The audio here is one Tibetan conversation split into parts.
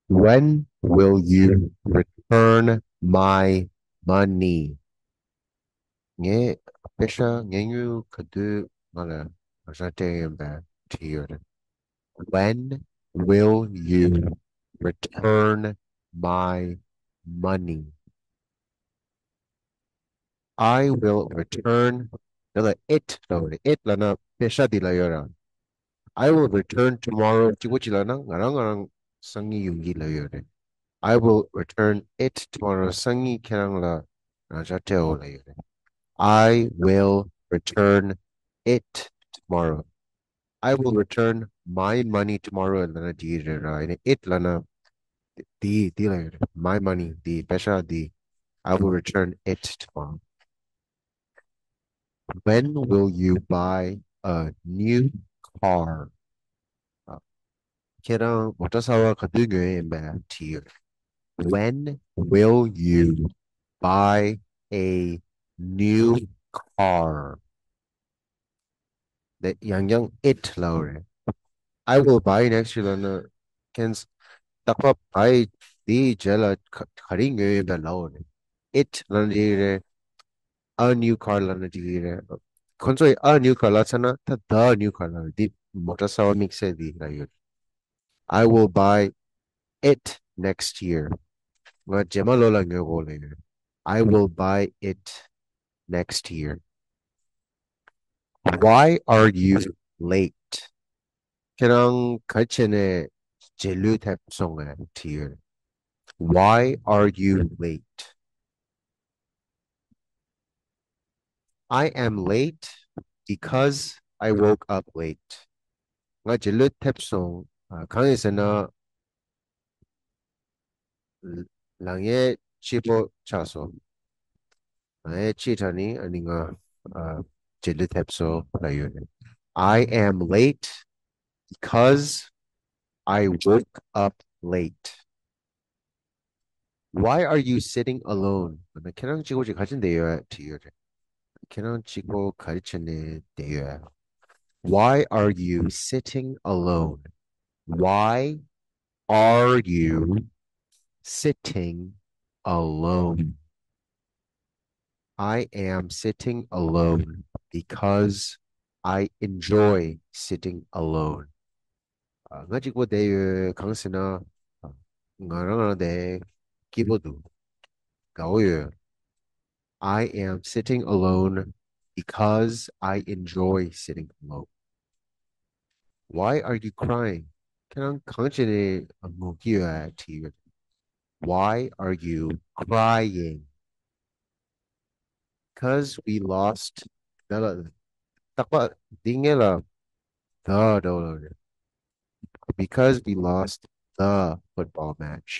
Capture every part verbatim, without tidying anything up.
When will you return my money? ངས་པེ་ཤ་ཉེ་ཉུང་ག་དུས་ང་ལ་རང་སྤྲད་ཡོད་པ་དྲིས་ཡོད་རེད། When will you return my money? I will return. དེ་ལ་it ལབ་རེད། It ལབ་ན་པེ་ཤ་འདི་ལ་ཡོད་ར། I will return tomorrow. གཅིག་པོ་གཅིག་ལབ་ན་ང་རང་ང་རང་སང་ཉིན་ཡོང་གི་ལབ་ཡོད་རེད། I will return it tomorrow. སང་ཉིན་ཁྱེད་རང་ལ་རང་ཅག་སྤྲད་འོ་ལབ་ཡོད་རེད། I will return it tomorrow. I will return my money tomorrow. ལབ་ན་འགྲིག་གི་རེད་ར། ཡིན་ནའི་it ལབ་ན་འདི་འདི་ལ་ཡོད་རེད། My money འདི་པེ་ཤ་འདི། I will return it tomorrow. When will you buy a new car? ཁྱེད་རང་མོ་ཊ་གསར་པ་ག་དུས་ཉོ་ཡིན་པ་དྲིས་ཡོད། When will you buy a new car? དེ་ཡང་ཡང་it ལབ་རེད། I will buy next year ལབ་ན་ཁྱེད་རྟག་པར་buy དེའི་རྗེས་ལ་ག་ག་རེ་ཉོ་ཡིན་པ་ལབ་རེད། It ལབ་ན་འགྲིག་རེད། A new car ལབ་ན་འགྲིག་རེད། ཁོང་ཚོས་a new car ལབ་ཚར་ན་ད་the new car ལབ་རེད། འདི་མོ་ཊ་གསར་པ་དམིགས་བསལ་འདི་ལ་ཡོད། I will buy it next year. ང་རྗེས་མ་ལོ་ལ་ཉོ་དགོས་ལབ་ཡོད། I will buy it next year. Why are you late? ཁྱེད་རང་ག་རེ་བྱས་ནས་རྗེས་ལུས་ཐེབས་སོང་ངས་དྲིས་ཡོད། Why are you late? I am late because I woke up late. ང་རྗེས་ལུས་ཐེབས་སོང་། ཨ། གང་ཡིན་ཟེར་ན། ལ་ལ་ངས་སྐྱིད་པོ་ཆགས་སོང་། ལ་ངས་སྐྱིད་ཆགས་ནི་ཨ་ནི་ང་ཨ་རྗེས་ལུས་ཐེབས་སོང་ལབ་ཡོད་རེད། I am late because I woke up late. Why are you sitting alone? ཁྱེད་རང་གཅིག་པོ་གཅིག་ག་ཅི་བསྡད་ཡོད་དྲིས་ཡོད་རེད། ཁྱེད་རང་གཅིག་པོ་ག་རེ་བྱས་ནས་བསྡད་ཡོད། Why are you sitting alone? Why are you sitting alone? I am sitting alone because I enjoy sitting alone. ཨ། ང་གཅིག་པོ་བསྡད་ཡོད། གང་ཟེར་ན། ཨ། ང་རང་རང་བསྡད་སྐྱིད་པོ་འདུག་དགའ་བོ་ཡོད། I am sitting alone because I enjoy sitting alone. Why are you crying? ཁྱེད་རང་གང་བྱས་ནས་ངུ་གི་ཡོད་དྲིས་ཡོད། Why are you crying? Because we lost. ད་ལ་རྟག་པར་འདི་ངེད་ལ་the འདྲ་བོ་ལབ་རེད། Because we lost the football match.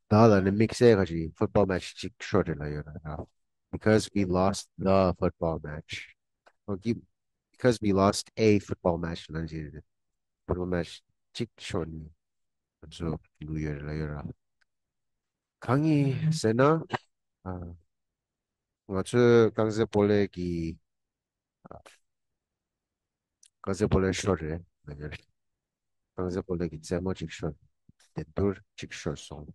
The ལབ་ནས་དམིགས་བསལ་ཁ་ཅིག་football match ཅིག་ཤོར་རེད་ལབ་ཡོད་ར། Because we lost the football match. Okay, because we lost a football match ལབ་ཅིག་རེད། Football match ཅིག་ཤོར་ནས་ང་ཚོ་ལུས་ཡོད་རེད་ལབ་ཡོད་ར། གང་ཡིན་ཟེར་ན། ཨ། ང་ཚོའི་རྐང་རྩེད་སྤོ་ལོ་གི། ཨ། རྐང་རྩེད་སྤོ་ལོ་ཤོར་རེད། རྐང་རྩེད་སྤོ་ལོ་གི་རྩེད་མོ་གཅིག་ཤོར། འགྲན་བསྡུར་གཅིག་ཤོར་སོང་།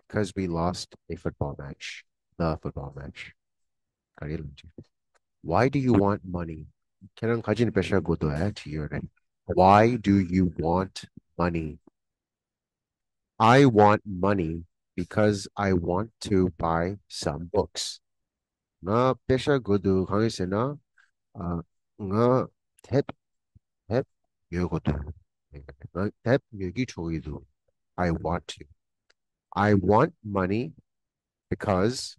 Because we lost a football match. The football match. ག་རེ་ལབ་ཀྱི། Why do you want money? ཁྱེད་རང་ག་ཅི་ནས་པེ་ཤ་དགོས་འདུག་ཨ་དྲིས་ཡོད་རེད། Why do you want money? I want money because I want to buy some books. ང་པེ་ཤ་དགོས་འདུག་གང་ཡིན་ཟེར་ན། ཨ། ང་དེབ་དེབ་ཉོ་དགོས་འདུག་ང་དེབ་ཉོ་གི་ཆོག་གི་འདུག I want to. I want money because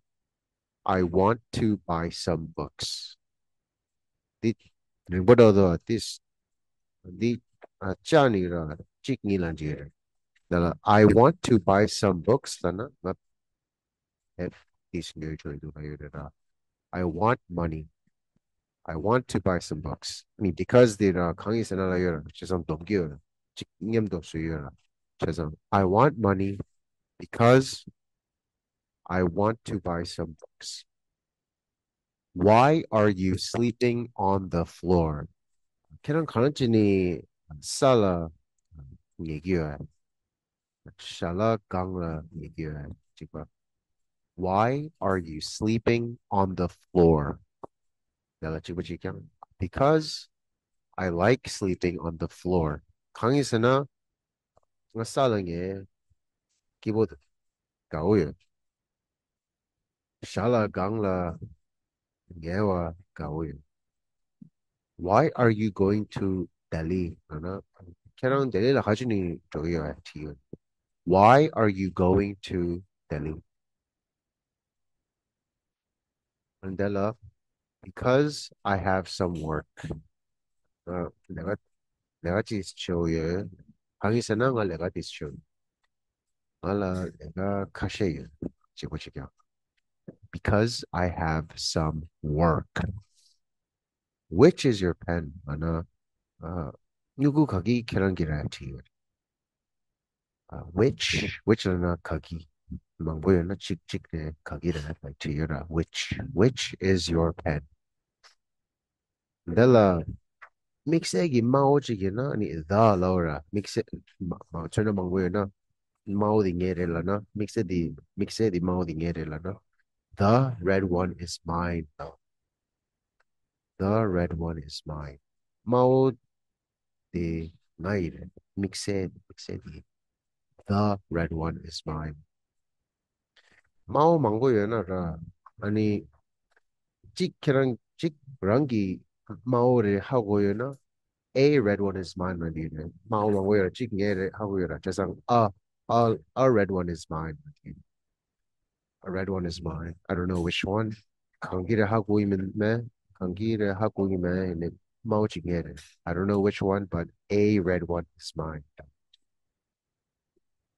I want to buy some books. འདི་རིང་པོ་འདྲ་འདུག་འདི་འདི་ཨ་ལྕགས་ནི་ར་གཅིག་གཉིས་ལ་འཇིག་རེད། ད་ལ་I want to buy some books ལབ་ན་ང་དེབ་འདི་ཉོ་ཆོག་གི་འདུག་ལབ་ཡོད་རེད་ར། I want money. I want to buy some books. ནི་because འདི་ར་གང་ཡིན་ཟེར་ན་ལབ་ཡོད་ར། བྱས་ཙང་སྡོམ་གྱི་ཡོད་ར། གཅིག་མཉམ་དུ་བཟོས་ཡོད་ར། བྱས་ཙང་I want money because I want to buy some books. Why are you sleeping on the floor? ཁྱེད་རང་གང་ཅི་ནི་ས་ལ་ ཉལ་གྱི་ཡོད། ཞལ་ལག་སྒང་ལ་ཉལ་གྱི་ཡོད། གཅིག་པ། Why are you sleeping on the floor? ཡ་ལ་གཅིག་པ་གཅིག་རྐྱང་། Because I like sleeping on the floor. གང་ཡིན་ཟེར་ན། ང་ས་ལ་ཉལ་སྐྱིད་པོ་དགའ་བོ་ཡོད། ཞལ་ལག་སྒང་ལ་ཉལ་བ་དགའ་བོ་ཡོད། Why are you going to Delhi? ལབ་ན། ཁྱེད་རང་ལྡི་ལི་ལ་ག་ཅི་ནས་འགྲོ་གི་ཡོད་དྲིས་ཡོད། Why are you going to Delhi? འདི་ལ། Because I have some work. ང་ལས་ཀ་ལས་ཀ་ཅིག་བྱེད་ཡོད། གང་ཡིན་ཟེར་ན་ང་ལས་ཀ་དེ་བྱེད་ཡོད། ང་ལ་ལས་ཀ་ཁ་ཤས་ཡོད། གཅིག་པ་གཅིག་རྐྱང་། Because I have some work. Which is your pen? ལབ་ན། ཨ། སྨྱུ་གུ་ག་གི་ཁྱེད་རང་གི་རེད་དྲིས་ཡོད། ཨ། Which, which ལབ་ན་ག་གི། མང་པོ་ཡོད་ན་གཅིག་གཅིག་རེད། ག་གི་རེད་ལབ་དྲིས་ཡོད་ར། Which, which is your pen? འདི་ལ་དམིགས་བསལ་གྱི་དམར་པོ་གཅིག་ཡོད་ན་ནི་the ལབ་ར། དམིགས་བསལ་མ་མ་མཚོན་ན་མང་པོ་ཡོད་ན། དམར་པོ་དེ་ངའི་རེད་ལབ་ན། དམིགས་བསལ་དེ་དམིགས་བསལ་དེ་དམར་པོ་དེ་ངའི་རེད་ལབ་ན། The red one is mine. The red one is mine. དམར་པོ་དེ་ང་ཡི་རེད། དམིགས་བསལ་དམིགས་བསལ་དེ། The red one is mine. དམར་པོ་མང་པོ་ཡོད་ན་ར། ཨ་ནི། གཅིག་ཁྱེད་རང་གཅིག་རང་གི་དམར་པོ་རེད་ཧ་གོ་ཡོད་ན། A red one is mine ལབ་ནི་རེད། དམར་པོ་མང་པོ་ཡོད་ར་གཅིག་ངའི་རེད་ཧ་གོ་ཡོད་ར། བྱས་ཙང་ཨ། A, a red one is mine. A red one is mine. I don't know which one. གང་གི་རེད་ཧ་གོ་ཡི་མིན་མེད། གང་གི་རེད་ཧ་གོ་ཡི་མེད། ཡིན་ནི་དམར་པོ་གཅིག་ངའི་རེད། I don't know which one, but a red one is mine.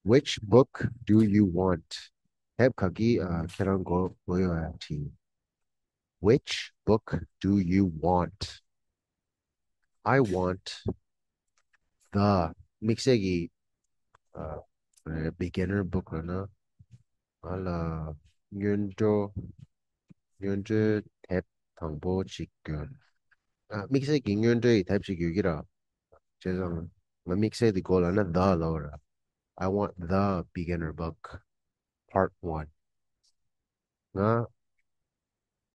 Which book do you want? དེབ་ག་གི་ཨ་ཁྱེད་རང་དགོས་དགོས་ཡོད་ཨ་དྲིས། Which book do you want? I want the དམིགས་བསལ་གྱི་ཨ་beginner book ལབ་ན། ང་ལ་སྔོན་འགྲོ་སྔོན་འགྲོའི་དེབ་དང་པོ་གཅིག་དགོས། ཨ། དམིགས་བསལ་གྱི་སྔོན་འགྲོའི་དེབ་ཅིག་ཡོད་ཀྱི་ར། བྱས་ཙང་ང་དམིགས་བསལ་དེ་དགོས་ལབ་ན་the ལབ་ར། I want the beginner book, part one. ང་